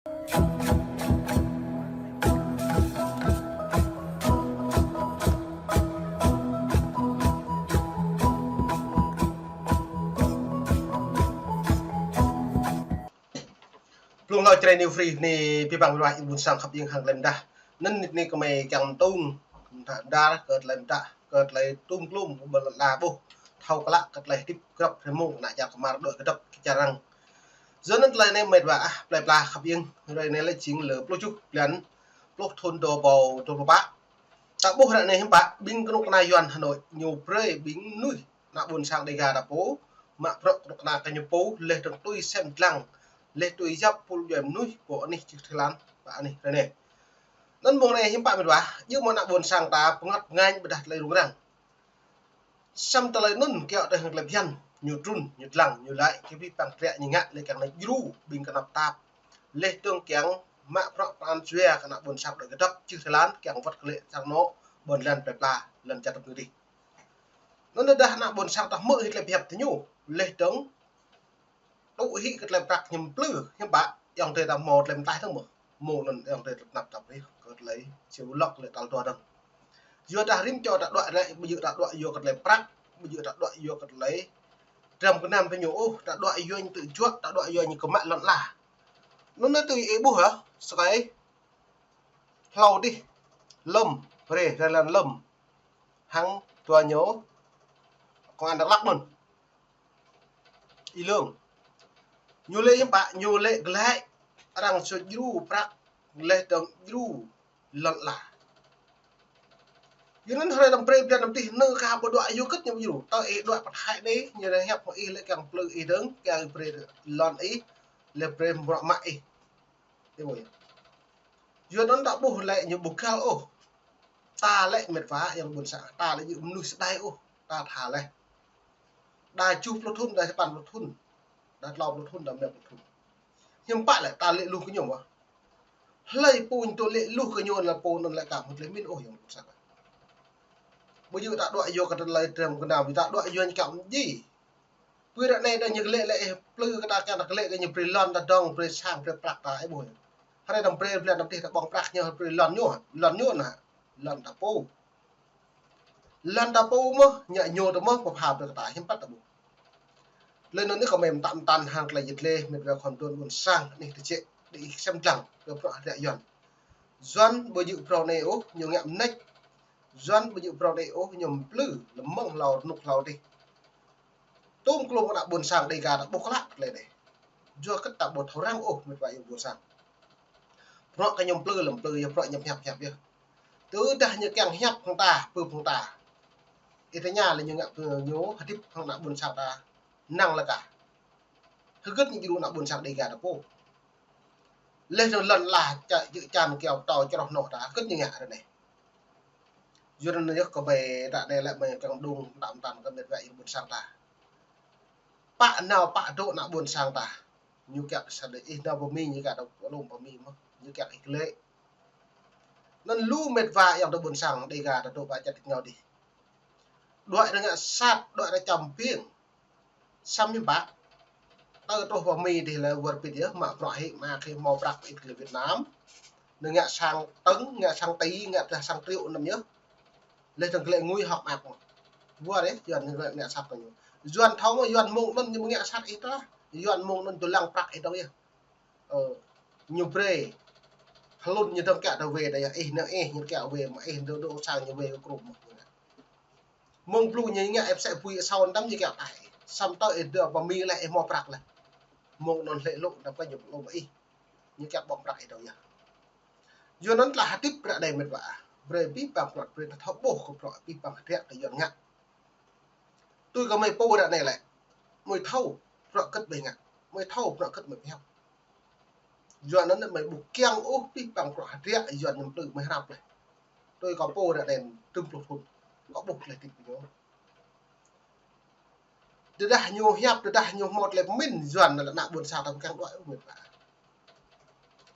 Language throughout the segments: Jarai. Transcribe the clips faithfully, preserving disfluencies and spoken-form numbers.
Blung hlâo Jrai New Free anai, abih bang mĭt wa ƀôn sang khăp iêng hăng tơlơi mơdah. Anŭn anai kơmơi kiăng mơtung mơdah kơ tơlơi mơdah, kơ tơlơi tŭm klum kơ ƀôn lan ala ƀuh. Thâo klă kơ tơlơi hơdip grăp hrơi mông ană čar kơmar đuaĭ kơdŏp kơ čar arăng. Yua anŭn tơlơi anai mĭt wa ah, plơi pla khăp iêng, hrơi anai lĕ jing lơ pluh tơjuh blan pluh thŭn dua rơbâo dua pluh pă. Ta ƀuh ră anai hiư̆m pă, ƀing kơnuk kơna Yuan Hà Nội ñu brơi ƀing mơnuih ană ƀôn sang Đêga ta pô, mă bruă kơnuk kơna kơ ñu pô, laih dơ̆ng tui sem dlăng, laih tui yap pul djuai mơnuih pô anih čih Thái Lan, pă anih ră anai. Anŭn mông anai hiư̆m pă mĭt wa, djơ̆ mơ̆ ană ƀôn sang ta pơngăt pơngañ ƀôdah tơlơi rŭng răng. Samơ̆ tơlơi anŭn kiaŏ tơlơi hăng tơlơi phiăn, ñu trŭn, ñu dlăng, ñu laĭ, kơ abih bang hơdră ñu ngă, laih kiăng anai djru ƀing kơnăp tap. Laih dơ̆ng kiăng mă bruă pran jua kơ ană ƀôn sang đuaĭ kơdŏp čih Thái Lan, kiăng wơ̆t kơ lĕ sang anŏ ƀôn lan plơi pla, lŏn čar tơpơ̆ng dih. Anŭn tơdah ană ƀôn sang ta hmư̆ hĭ tơlơi pơhiăp tơ ñu, laih dơ̆ng tŭ hĭ kơ tơlơi prăk ñu mplư, hiư̆m pă, ayŏng adơi ta hmâo tơlơi mơtaih dơ̆ng mơ̆. Mơ̆ng anŭn ayŏng adơi ta tơnap tap hĭ kơ tơlơi či wơ̆t lŏk lĕ tal dua dơ̆ng. Yua dah rĭm čô ta đuaĭ lĕ, ƀu djơ̆ ta đuaĭ yua kơ tơlơi prăk, ƀu djơ̆ ta đuaĭ yua kơ tơlơi dram gơnam tơ ñu ôh, ta đuaĭ yua ñu tŭ juă, ta đuaĭ yua ñu kơmă lŏn ala. Anŭn anai tui ih ƀuh hă, sơkai hlâo dih, lơ̆m, hrơi, hrơi lăn lơ̆m. Hăng dua ñu, công an Dak Lak anŭn. Y Lương. Ñu lĕ hiư̆m pă, ñu lĕ glaĭ arăng sui djru prăk, laih dơ̆ng djru lŏn ala. Yua anŭn hrơi năm brơi blan năm dih, nư ka ƀu đuaĭ yua kơ ñu ƀu djru. Tơ ih đuaĭ pơthai anai, ñu lĕ hiăp mơ̆ ih lĕ kiăng mplư ih dơ̆ng, kiăng brơi lŏn ih, laih brơi bruă mă ih. Ih ƀuh yơh. Yua anŭn ta ƀuh lĕ ñu ƀu găl ôh. Ta lĕ mĭt wa ayŏng ƀôn sang, ta lĕ djơ̆ mơnuih sơdai ôh, ta tha laih. Đa tơjuh pluh thŭn, đa sapăn pluh thŭn, đa klâo pluh thŭn, đa rơma pluh thŭn. Hiư̆m pă lĕ ta lĕ luh kơ ñu mơ̆. Hlơi pô ñu tŭ lĕ luh kơ ñu lĕ pô anŭn lĕ ka hmâo tơlơi pơmĭn ôh ayŏng ƀôn sang. Ƀu djơ̆ ta đuaĭ yua kơ tơlơi dram gơnam, ta đuaĭ yua ñu kiăng mơji. Pơ ră anai đa ñu kơ lĕ lĕ ih mplư kơ ta kiăng ta kơ lĕ kơ ñu brơi lŏn ta dơ̆ng, brơi sang, brơi prăk ta, ih ƀuh. Hrơi năm brơi blan năm dih ta ƀơ̆ng prăk ñu brơi lŏn ñu, lŏn ñu anai, lŏn ta pô. Lŏn ta pô mơ̆, ñu ñu ta mơ̆, pơpha brơi kơ ta hiư̆m pă ta ƀuh. Tơlơi anŭn anai kơmơi mơtă mơtăn hăng tơlơi yit lĕ, mĭt wa khŏm dŏ ƀôn sang, anih tơčĕ, đĭ ih sem dlăng, kơ bruă hơdră Yuan. Yuan ƀu djơ̆ phrâo anai ôh, ñu ngă mơneč. Yuan ƀu djơ̆ phrâo anai ôh, ñu mplư, lơ̆m mơ̆ng hlâo rơnŭk hlâo dih. Tŭm klum kơ ană ƀôn sang Đêga ta ƀuh klă tơlơi anai. Yua kơ ta ƀu thâo răng ôh mĭt wa ayŏng ƀôn sang. Bruă kơ ñu mplư lĕ mplư yơh, bruă ñu hiăp hiăp yơh. Tơdah ñu kiăng hiăp hăng ta, pơp hăng ta. Ih tơña lĕ ñu ngă pơ ñu hơdip hăng ană ƀôn sang ta năng lĕ kah. Hơgĕt ñu djru ană ƀôn sang Đêga ta pô. Laih dơ̆ng lŏn ala čă, čư̆ čan kiao tâo čroh noh ta, hơgĕt ñu ngă ră anai. Yua anŭn yơh kơmơi ră anai lĕ mơi kiăng mơđung mơtă mơtăn kơ mĭt wa ayŏng ƀôn sang ta. Pă nao pă dŏ ană ƀôn sang ta. Ñu kiăng sa đơi ih nao pơ Mi, ñu kiăng dŏ pơ lŏm pơ Mi mơ̆. Ñu kiăng ih glaĭ. Anŭn lu mĭt wa ayŏng adơi ƀôn sang Đêga ta dŏ ba čăt ngao dih. Đuaĭ ră ngă sat, đuaĭ ră čăm piêng. Samơ̆ hiư̆m pă. Tơ truh pơ Mi dih lĕ wơr bĭt yơh, mă bruă hĭ, mă khĭ hmâo prăk ih kơ Việt Nam. Nơ ngă sang tơ̆ng, ngă sang ti, ngă dah sang triệu năm yơh. Laih dơ̆ng glaĭ ngui hŏk mơak mơ̆. Wơr yơh, Yuan ñu glaĭ ngă sat kơ ñu. Yuan thâo mơ̆, Yuan mơ̆ng anŭn ñu ngă sat ih ta. Yuan mơ̆ng anŭn dŏ lăng prăk ih dŏng yơh. Ơ, ñu brơi. Hlŭn ñu dơ̆ng kiăng ta wai ta yơh, ih nao ih, ñu kiăng wai mă ih dŏ dŏ sang ñu wai kơ krŭm mơ̆. Mơ̆ng blŭ ñu ngă ĕp sĕ bui asâo anŭn tăm ñu kiăng tai. Samơ̆ tơ ih dŏ pơ Mi lĕ ih hmâo prăk lĕ. Mơ̆ng anŭn hlĕ lŏ, anăm kơ ñu lŏ mă ih. Ñu kiăng ƀơ̆ng prăk ih dŏng yơh. Yua anŭn tơlơi hơdip ră anai mĭt wa. Brơi abih bang bruă brơi ta thâo ƀuh kơ bruă abih bang hơdră kơ Yuan ngă. Tui kơ mơi pô ră anai lĕ. Mơi thâo bruă hơgĕt mơi ngă. Mơi thâo bruă hơgĕt mơi pơhiăp. Yua anŭn mơi ƀu kiăng ôh abih bang bruă hơdră Yuan ñu mplư mơi hrăp lĕ. Tui kơ pô ră anai tơm pluh thŭn. Kơ ƀuh lĕ hơdip ñu. Tơdah ñu hiăp, tơdah ñu hmâo tơlơi pơmĭn, Yuan anŭn lĕ ană ƀôn sang ta ƀu kiăng đuaĭ ôh mĭt wa.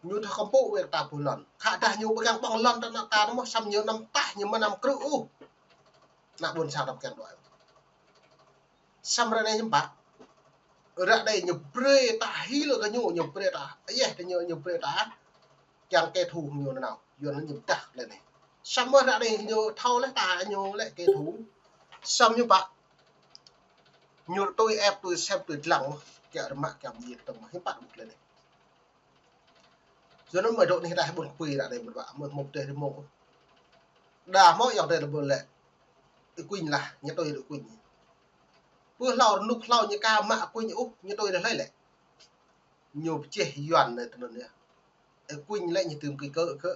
Ñu thâo kơmpŭ wơ̆t ta ƀuh lŏn. Khă dah ñu ƀu kiăng ƀơ̆ng lŏn ta ană ta mơ̆, samơ̆ ñu anăm tah ñu mơ̆n anăm krư̆ ôh. Ană ƀôn sang ta ƀu kiăng đuaĭ. Samơ̆ ră anai hiư̆m pă. Ră anai ñu brơi ta hil kơ ñu, ñu brơi ta, ayeh ta ñu, ñu brơi ta kiăng kơ thâo ñu nao. Yua anŭn ñu pơdah lĕ anai. Samơ̆ ră anai ñu thâo lĕ ta ñu lĕ kơ thâo. Samơ̆ ñu pă. Ñu tui ĕp, tui sem, tui dlăng mơ̆n. Kiăng rơmă, kiăng mơyit tơ̆ng mơ̆n. Hiư̆m pă ƀuh lĕ anai. Yua anŭn mơ̆ dŏ anih ta ƀôn kơpui ră anai ƀôn ƀă, mơ̆ hmâo pơdeh rơmông ôh. Đa hmâo yŏng tơi lĕ ƀôn lĕ. Ih kuing lah, ñu tui ih kuing. Pơ hlâo rơnŭk hlâo ñu ka mă kuing ôh, ñu tui ih hlơi lĕ. Ñu pơčeh Yuan anai tơnŭn yơh. Ih kuing lĕ ñu tơm kơ kơ kơ.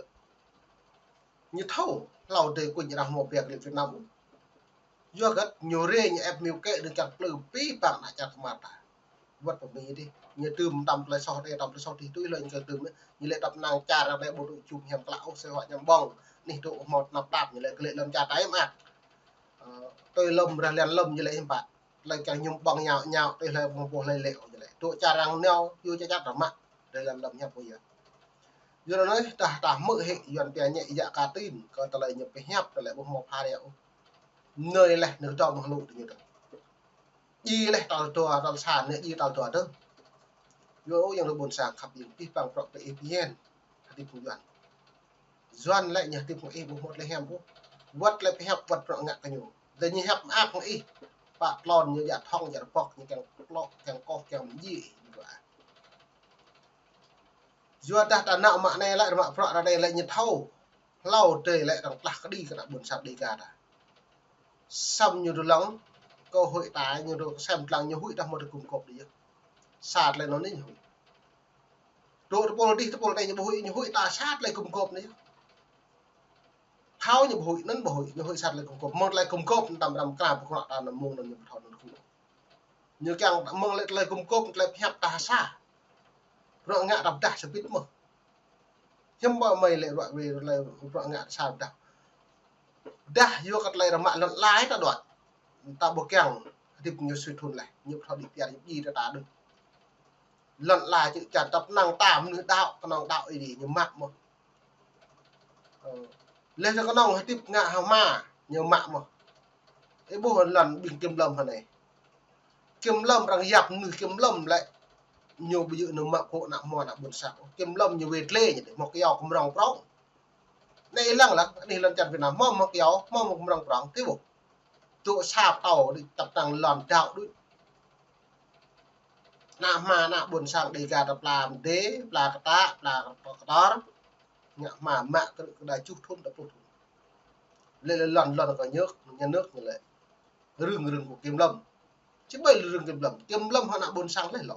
Ñu thâo, hlâo dêh kuing arăng hmâo biă kơ lĕ Việt Nam ôh. Yua kơ ñu rê ñu ĕp miu kĕ đơ̆ng čar plư pĭ păng ană čar kơmar ta. Wơ̆t pơ Mi dih. Ñu tơm tăm tơlơi soh dêh, tăm tơlơi soh dih tui hlơi ñu kơ tơm. Ñu lĕ tăp năng čar arăng lĕ ƀu tŭ čum hiam klă ôh, sĕ huă ñăm ƀơ̆ng. Anih tŭ hmâo tơnap tap ñu lĕ kơ lĕ lŏn čar ta ĕm ak. Ơ, tui lŏm rah lian lŏm ñu lĕ hiư̆m pă. Tơlơi kiăng ñum ƀơ̆ng ñao ñao, tui hlơi ƀu hmâo hlơi lĕ ôh ñu lĕ. Tŭ čar arăng nao, yua čar čar ta mă. Rah lian lŏm hiăp ôh yơh. Yua anŭn dah ta hmư̆ hĭ Yuan pia ñĕ yak ka tin, kơ tơlơi ñu pơhiăp, tơlơi ƀu hmâo pha ră ôh. Nơi leh nơ̆ dŏ mơ̆ng lu tơ ñu tơ. Ji leh tal dua, tal sa, nĕ ji tal dua tơ. Yua ôh yơ̆ng lu ƀôn sang khăp yơ̆ng pĭ păng prŏk pơ ih pơyên. Hơdip hăng Yuan. Yuan lĕ ñu hơdip hăng ih ƀu hmâo tơlơi hiam ôh. Wơ̆t lĕ pơhiăp wơ̆t prŏk ngă kơ ñu. Dêh ñu hiăp mơak hăng ih. Pă tlôn ñu jak thŏng jak rơbŏk ñu kiăng klŏk, kiăng koh, kiăng mơji ih. Yua dah ta nao mă anai lĕ, rơmă prŏk ră anai lĕ ñu thâo. Hlâo dêh lĕ arăng tlah kơđi kơ ană ƀôn sang Dega ta. Samơ̆ ñu dŏ lăng, kơ huĭ ta, ñu dŏ sem dlăng, ñu huĭ dah hmâo tơgŭm gŏp dih yơh. Sa tơlơi anŭn anai ñu huĭ. Dŏ tơpul dih, tơpul anai ñu ƀu huĭ, ñu huĭ ta sa tơlơi gŭm gŏp anai yơh. Thâo ñu ƀu huĭ, anŭn ƀu huĭ, ñu huĭ sa tơlơi gŭm gŏp. Mơ̆ng tơlơi gŭm gŏp, tăm răm kra pơkơnŏ ta anăm mơ̆ng anŭn ñu ƀu thâo anŭn huĭ. Ñu kiăng mơ̆ng lĕ tơlơi gŭm gŏp, tơlơi pơhiăp ta sa. Prŏk ngă ta pơdah sa bit mơ̆n. Hiư̆m pă mơi lĕ ruă ruê tơlơi prŏk ngă ta sa pơdah. Pơdah yua kơ tơlơi rơmă lŏn ala ta đuaĭ. Ta ƀu kiăng hơdip ñu sui thun leh, ñu ƀu thâo đĭ piar ñu ji ta ta đôč. Lŏn ala čư̆ čan tăp năng ta mơnuih đaŏ, kơnơ̆ng đaŏ ih dih ñu mă mơ̆n. Ơ. Leh tơ kơnơ̆ng hơdip ngă hơma, ñu mă mơ̆n. Ih ƀuh lŏn ƀing kiểm lâm hơnai. Kiểm lâm arăng yap mơnuih kiểm lâm lĕ. Ñu ƀu djơ̆ nao mă kơ ană hmua ană ƀôn sang. Kiểm lâm ñu wai tlê ñu dih, hmâo kơyâo kơmrŏng prŏng. Anai ih lăng lah, anih lŏn čar Việt Nam, hmâo hmâo kơyâo, hmâo hmâo kơmrŏng prŏng, tui ƀuh. Tŭ sa pơtâo đôč, tăp năng lŏn đaŏ đôč. Ană hmua ană ƀôn sang Dega ta pla mdê, pla kơtă, pla kơtor. Ngă hmua mă kơ đa čuh thun, đa pluh thun. Lĕ lĕ lŏn lŏn kơ nhà nước, nhà nước ñu lĕ. Rưng rưng kơ kiểm lâm. Či ƀai lĕ rưng kiểm lâm. Kiểm lâm hăng ană ƀôn sang leh lŏ.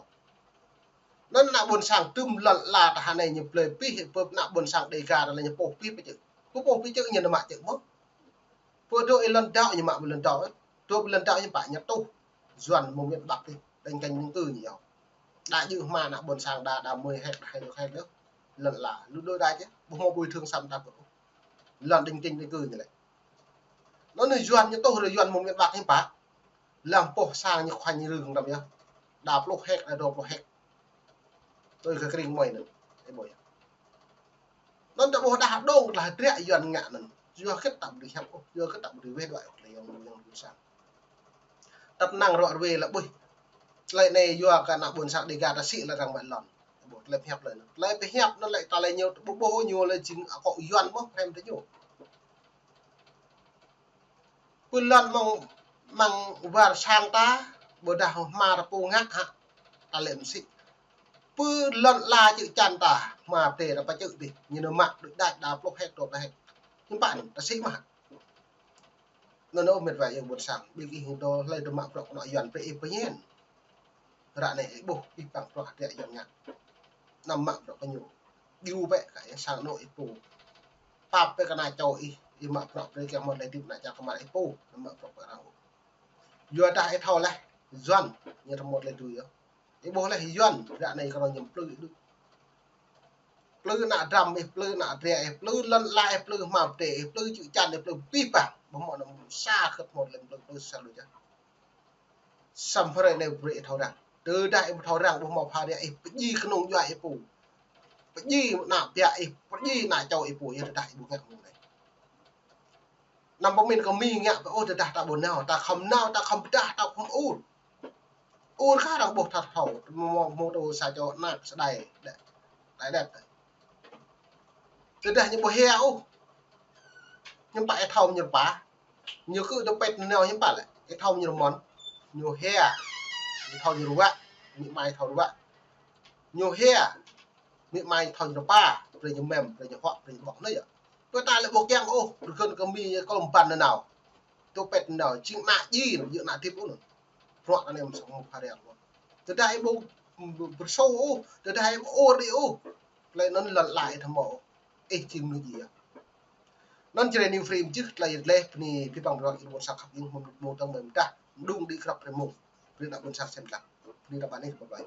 Anŭn ană ƀôn sang tơm lŏn ala ta hơnai ñu plơi pĭ, pơ ană ƀôn sang Dega ta lĕ ñu pôh pĭ pơ čư̆. Pơ pôh pĭ čư̆ ñu nao mă čư̆ mơ̆n. Pơ dŏ ih lŏn đaŏ ñu mă ƀơi lŏn đaŏ. Dŏ ƀơi lŏn đaŏ ñu pă ñu tuh. Yuan mơ̆ng miền Bắc dih, đánh canh định cư ñu yơh. Đa djơ̆ hmua ană ƀôn sang đa, đa mười héc, đa hai chục héc đôč. Lŏn ala, lu đôi đa čĕ, ƀu hmâo bồi thường sa mơta pơ. Lŏn đánh canh định cư ñu lĕ. Anŭn anai Yuan ñu tuh rơ Yuan mơ̆ng miền Bắc hiư̆m pă. Lăng pôh sang ñu khuañ rưng tăm yơh. Đa pluh héc, đa dua pluh héc. Tui kơ kring mơi anŭn. Ih ƀuh yơh. Anŭn ta ƀuh đah dong tơlơi hơdră Yuan ngă anŭn. Yua kơ ta ƀu dưi hiăp ôh, yua kơ ta ƀu dưi weh đuaĭ ôh tơlơi yơ̆ng lu yơ̆ng lu sang. Tăp năng ruă ruê lĕ ƀuh. Tơlơi anai yua kơ ană ƀôn sang Dega ta sĭ lĕ arăng mă lŏn. Ƀuh tơlơi pơhiăp lĕ anŭn. Tơlơi pơhiăp anŭn lĕ ta lĕ ñu ƀu ƀuh ñu lĕ jing akŏ Yuan ƀuh hrăm tơ ñu. Pơ lŏn mơ̆ng, mơ̆ng war sang ta, ƀôdah hmua ta pô ngă hă, ta lĕ mơsĭ. Pơ lŏn ala čư̆ čan ta, hmua pơdai ta pơ čư̆ dih, ñu nao mă đôč đač đa pluh héc, dua pluh héc. Hiư̆m pă anŭn, ta sĭ mơ̆ hă. Anŭn ơ mĕt wa yơ̆ng ƀôn sang, ƀing ih dŏ hlơi dŏ mă prŏk kơnŏ Yuan pơ ih pơñen. Ră anai ih ƀuh, ih păng prŏk hơdră Yuan ngă. Anăm mă prŏk kơ ñu. Ƀiu bĕ kơ ih sang anŏ ih pô. Pap bĕ kơ ană čô ih, ih mă prŏk brơi kiăng hmâo tơlơi hơdip ană čar kơmar ih pô, anăm mă prŏk kơ arăng ôh. Yua dah ih thâo leh, Yuan, ñu tơ hmâo tơlơi tui yơh. Ih ƀuh leh Yuan, ră anai kơnơ̆ng ñu plư ih đôč. Plư ană dram ih, plư ană dra ih, plư lŏn ala ih, plư hmua pơdai ih, plư čư̆ čan ih, plư pĭ păng. Ƀu hmâo anŏ sa khŏt hmâo tơlơi plư, plư sa lu čah. Samơ̆ hrơi anai brơi ih thâo răng. Tơdah ih ƀu thâo răng, ƀu hmâo pha ră ih pơdjai kơnung djuai ih pô. Pơdjai ană biă ih, pơdjai ană čô ih pô, yua tơdah ih ƀu ngă mơ̆ng anai. Anăm pơmĭn kơ Mi ngă pơ ôh tơdah ta ƀu nao, ta khŏm nao, ta khŏm pơdah, ta khŏm ur. Ur kah arăng ƀuh thâo thâo, mơ̆, mơ̆, mơ̆ tơ sa čô ană sơdai, đe, đe đet. Tơdah ñu ƀu hia ôh. Ñu pă ih thâo ñu rơpa. Ñu kơ tơ pet nao ñu pă lĕ. Ih thâo ñu rơmon. Ñu hia. Ih thâo ñu ruă. Amĭ ama ih thâo ruă. Ñu hia. Amĭ ama ih thâo ñu rơpa. Brơi ñu mem, brơi ñu hŏk, brơi ñu ƀŏk anai yơh. Pơ ta lĕ ƀu kiăng ôh, rơgơ̆n kơ Mi kơ lŏm ƀăn nao. Tơ pet nao, jing ană djai, jing ană tip ôh. Ruă anai mơ̆ sang mơ̆ pharial ôh. Tơdah ih ƀu, ƀu, ƀu pơsô ôh, tơdah ih ƀu ur đĭ ôh. Tơlơi anŭn lŏn ala ih thâo mơ̆ ôh. Ih jing mơnuih djai yơh. Anŭn Jrai New Frame čih tơlơi rơleh bơni abih bang ƀing ih ƀôn sang khăp ing hmâo mơ̆ tơ̆ng mơ̆ mơdah. Mơđung đĭ krăp brơi mơ̆ng. Brơi ană ƀôn sang sem lăng. Bơni tơpă anai, bye bye.